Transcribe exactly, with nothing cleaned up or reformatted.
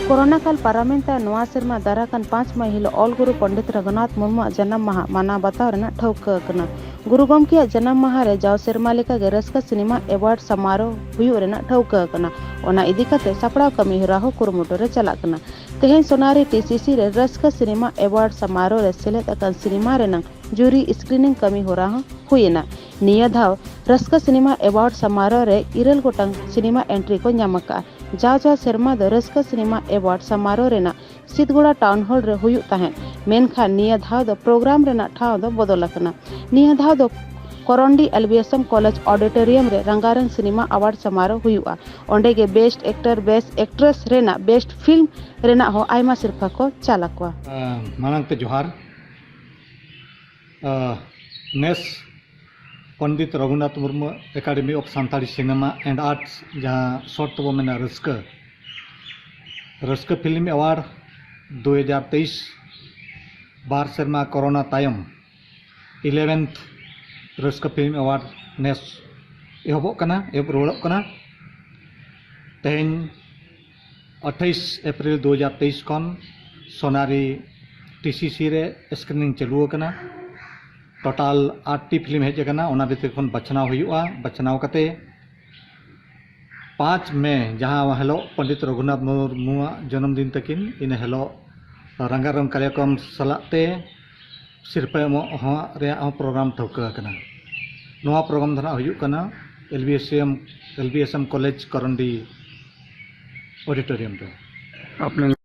Corona ᱠᱟᱞ ᱯᱟᱨᱚᱢᱮᱱ ᱛᱟᱭᱚᱢ ᱱᱚᱣᱟ ᱥᱮᱨᱢᱟ ᱫᱟᱨᱟ ᱠᱟᱱ ᱯᱟᱸᱪ ᱢᱟᱹᱦᱤᱛ ᱦᱤᱞᱳᱜ ᱚᱞ ᱜᱩᱨᱩ ᱯᱚᱱᱰᱤᱛ ᱨᱚᱜᱷᱩᱱᱟᱛᱷ ᱢᱩᱨᱢᱩᱣᱟᱜ ᱡᱟᱱᱟᱢ ᱢᱟᱦᱟ ᱢᱟᱱᱟᱣ ᱵᱟᱛᱟᱣ ᱨᱮᱱᱟᱜ ᱴᱷᱟᱹᱣᱠᱟᱹ ᱟᱠᱟᱱᱟ᱾ ᱜᱩᱨᱩ ᱜᱚᱢᱠᱮᱭᱟᱜ ᱡᱟᱱᱟᱢ ᱢᱟᱦᱟ ᱨᱮ ᱡᱟᱣ ᱥᱮᱨᱢᱟ ᱞᱮᱠᱟᱜᱮ ᱨᱟᱹᱥᱠᱟᱹ ᱥᱤᱱᱮᱢᱟ ᱮᱣᱟᱨᱰ ᱥᱟᱢᱟᱨᱳᱦ ᱦᱩᱭᱩᱜ ᱨᱮᱱᱟᱜ ᱴᱷᱟᱹᱣᱠᱟᱹ ᱟᱠᱟᱱᱟ᱾ ᱚᱱᱟ ᱤᱫᱤ ᱠᱟᱛᱮ ᱥᱟᱯᱲᱟᱣ ᱠᱟᱹᱢᱤ ᱦᱚᱨᱟ ᱦᱚᱸ ᱠᱩᱨᱩᱢᱩᱴᱩ ᱨᱮ ᱪᱟᱞᱟᱜ ᱠᱟᱱᱟ᱾ ᱛᱮᱦᱮᱧ ᱥᱳᱱᱟᱨᱤ ᱴᱤ ᱥᱤ ᱥᱤ ᱨᱮ ᱨᱟᱹᱥᱠᱟᱹ ᱥᱤᱱᱮᱢᱟ ᱮᱣᱟᱨᱰ ᱥᱟᱢᱟᱨᱳᱦ ᱨᱮ ᱥᱮᱞᱮᱫ ᱟᱠᱟᱱ ᱥᱤᱱᱮᱢᱟ ᱨᱮᱱᱟᱝ ᱡᱩᱨᱤ ᱥᱠᱨᱤᱱᱤᱝ ᱠᱟᱹᱢᱤ ᱦᱚᱨᱟ ᱦᱚᱸ ᱦᱩᱭ ᱮᱱᱟ᱾ ᱱᱤᱭᱟᱹ ᱫᱷᱟᱣ ᱨᱟᱹᱥᱠᱟᱹ ᱥᱤᱱᱮᱢᱟ ᱮᱣᱟᱨᱰ ᱥᱟᱢᱟᱨᱳᱦ ᱨᱮ ᱤᱨᱟᱹᱞ ᱜᱚᱴᱟᱝ ᱥᱤᱱᱮᱢᱟ ᱮᱱᱴᱨᱤ ᱠᱚ ᱧᱟᱢ ᱟᱠᱟᱫᱼᱟ᱾ ᱡᱟᱣ ᱡᱟᱣ ᱥᱮᱨᱢᱟ ᱫᱚ ᱨᱟᱹᱥᱠᱟᱹ ᱥᱤᱱᱮᱢᱟ ᱮᱣᱟᱨᱰ ᱥᱟᱢᱟᱨᱳᱦ ᱨᱮᱱᱟᱜ ᱥᱤᱫᱜᱚᱲᱟ ᱴᱟᱣᱩᱱ ᱦᱚᱞ ᱨᱮ ᱦᱩᱭᱩᱜ ᱛᱟᱦᱮᱸᱫ, ᱢᱮᱱᱠᱷᱟᱱ ᱱᱤᱭᱟᱹ ᱫᱷᱟᱣ ᱫᱚ ᱯᱨᱳᱜᱨᱟᱢ ᱨᱮᱱᱟᱜ ᱴᱷᱟᱶ ᱫᱚ ᱵᱚᱫᱚᱞ ᱟᱠᱟᱱᱟ᱾ ᱱᱤᱭᱟᱹ ᱫᱷᱟᱣ ᱫᱚ ᱠᱚᱨᱚᱱᱰᱤ L B S M college ᱚᱰᱤᱴᱳᱨᱤᱭᱟᱢ ᱨᱮ ᱨᱟᱸᱜᱟᱨᱟᱝ ᱥᱤᱱᱮᱢᱟ ᱮᱣᱟᱨᱰ ᱥᱟᱢᱟᱨᱳᱦ ᱦᱩᱭᱩᱜᱼᱟ᱾ ᱚᱸᱰᱮ ᱜᱮ ᱵᱮᱥᱴ ᱮᱠᱴᱚᱨ, ᱵᱮᱥᱴ ᱮᱠᱴᱨᱮᱥ ᱨᱮᱱᱟᱜ ᱵᱮᱥᱴ ᱯᱷᱤᱞᱢ ᱨᱮᱱᱟᱜ ᱦᱚᱸ ᱟᱭᱢᱟ ᱥᱤᱨᱯᱷᱟᱹ ᱠᱚ ᱪᱟᱞ ᱟᱠᱚᱣᱟ᱾ ᱢᱟᱲᱟᱝ ᱛᱮ ᱡᱚᱦᱟᱨ᱾ ᱱᱮᱥ Pandit Raghunath Murmu academy of Santali cinema and arts, ᱡᱟᱦᱟᱸ ᱥᱚᱨᱴ ᱛᱮᱵᱚ ᱢᱮᱱᱟ ᱨᱟᱹᱥᱠᱟᱹ, ᱨᱟᱹᱥᱠᱟᱹ ᱯᱷᱤᱞᱢ ᱮᱣᱟᱨᱰ ᱫᱩ ᱦᱟᱡᱟᱨ ᱛᱮᱭᱤᱥ, ᱵᱟᱨ ᱥᱮᱨᱢᱟ ᱠᱚᱨᱳᱱᱟ ᱛᱟᱭᱚᱢ ᱤᱞᱮᱵᱷᱮᱱᱛᱷ ᱨᱟᱹᱥᱠᱟᱹ ᱯᱷᱤᱞᱢ ᱮᱣᱟᱨᱰ ᱱᱮᱥ ᱮᱦᱚᱵᱚᱜ ᱠᱟᱱᱟ, ᱮᱦᱚᱵ ᱨᱩᱣᱟᱹᱲᱚᱜ ᱠᱟᱱᱟ᱾ ᱛᱮᱦᱮᱧ ᱟᱴᱷᱟᱭᱤᱥ ᱮᱯᱨᱤᱞ ᱫᱩ ᱦᱟᱡᱟᱨ ᱛᱮᱭᱤᱥ ᱠᱷᱚᱱ ᱥᱳᱱᱟᱨᱤ ᱴᱤ ᱥᱤ ᱥᱤ ᱨᱮ ᱥᱠᱨᱤᱱᱤᱝ ᱪᱟᱹᱞᱩ ᱟᱠᱟᱱᱟ᱾ ᱴᱳᱴᱟᱞ ᱟᱴ ᱴᱤ ᱯᱷᱤᱞᱢ ᱦᱮᱡ ᱟᱠᱟᱱᱟ, ᱚᱱᱟ ᱵᱷᱤᱛᱤᱨ ᱠᱷᱚᱱ ᱵᱟᱪᱷᱱᱟᱣ ᱦᱩᱭᱩᱜᱼᱟ᱾ ᱵᱟᱪᱷᱱᱟᱣ ᱠᱟᱛᱮ ᱯᱟᱸᱪ ᱢᱮ, ᱡᱟᱦᱟᱸ ᱦᱤᱞᱳᱜ ᱯᱚᱱᱰᱤᱛ ᱨᱚᱜᱷᱩᱱᱟᱛᱷ ᱢᱩᱨᱢᱩᱣᱟᱜ ᱡᱚᱱᱚᱢ ᱫᱤᱱ ᱛᱟᱹᱠᱤᱱ, ᱤᱱᱟᱹ ᱦᱤᱞᱳᱜ ᱨᱟᱸᱜᱟᱨᱟᱝ ᱠᱟᱨᱭᱚᱠᱨᱚᱢ ᱥᱟᱞᱟᱜ ᱛᱮ ᱥᱤᱨᱯᱟᱹ ᱮᱢᱚᱜ ᱦᱚᱸ ᱨᱮᱭᱟᱜ ᱦᱚᱸ ᱯᱨᱳᱜᱨᱟᱢ ᱴᱷᱟᱹᱣᱠᱟᱹ ᱟᱠᱟᱱᱟ᱾ ᱱᱚᱣᱟ ᱯᱨᱳᱜᱨᱟᱢ ᱫᱚ ᱱᱟᱦᱟᱜ ᱦᱩᱭᱩᱜ ᱠᱟᱱᱟ L B S M, L B S M college ᱠᱚᱨᱚᱱᱰᱤ ᱚᱰᱤᱴᱳᱨᱤᱭᱟᱢ ᱨᱮ᱾ ᱟᱯᱱᱟᱨ